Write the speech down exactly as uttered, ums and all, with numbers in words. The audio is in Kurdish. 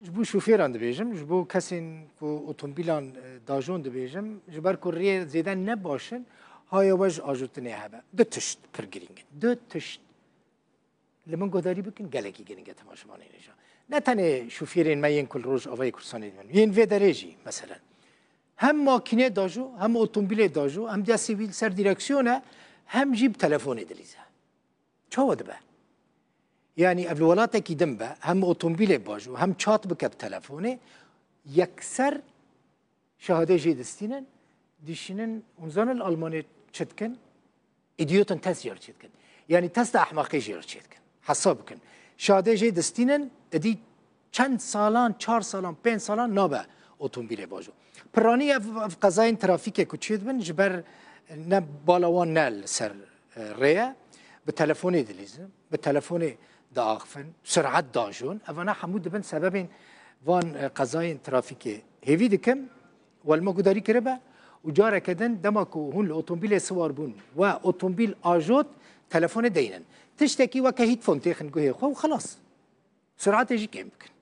Ji bo şofêran dibêjim, ji bo kesên ku otomobîlan e, dajon dibêjim, ji ber ku rê zêde ne baş in, haya we ji ajotinê hebe. Du tişt pir girîng in. Du tişt li min guhdarî bikin, gelekî girîng e temaşevanên hêja. Ne tenê şofêrên me yên ku li Rojavayê Kurdistanê dibin, yên vê derê jî, meselen. Hem makînê dajo, hem otomobîlê dajo, hem destê wî li ser dîreksiyon e, hem jî bi telefonê dilîze. Çawa dibe? Yanî ev li welatekî din be, hem otomobîlê bajo, hem çat bike bi telefonê, yekser şehadê jê distînin, dişînin, hûn zanin li Almanê çi dikin? Idiotentest jê re çê dikin. Yanî testa ehmeqê jê re çê dikin. Hesab bikin. Şadê jê distînin, êdî çend salan, çar salan, pênc salan nabe otomobîlê bajo. Piranî ev, ev qezayên trafîkê ku çêdibin, ji ber ne bala wan ne li ser e, rê ye. Bi telefonê dilîzin, bi telefonê diaxifin, sirat dajon. Evana hemû dibin sebebên van e, qezayên trafîkê. Hêvî dikim, we li me gudarî kiribe û careke din dema ku hûn li otomobîlê siwar bûn we otomobîl ajot, telefonê deynin. Tiştekî weke headphone têxin guhê xwe û xelas. Siratê jî kêm bikin.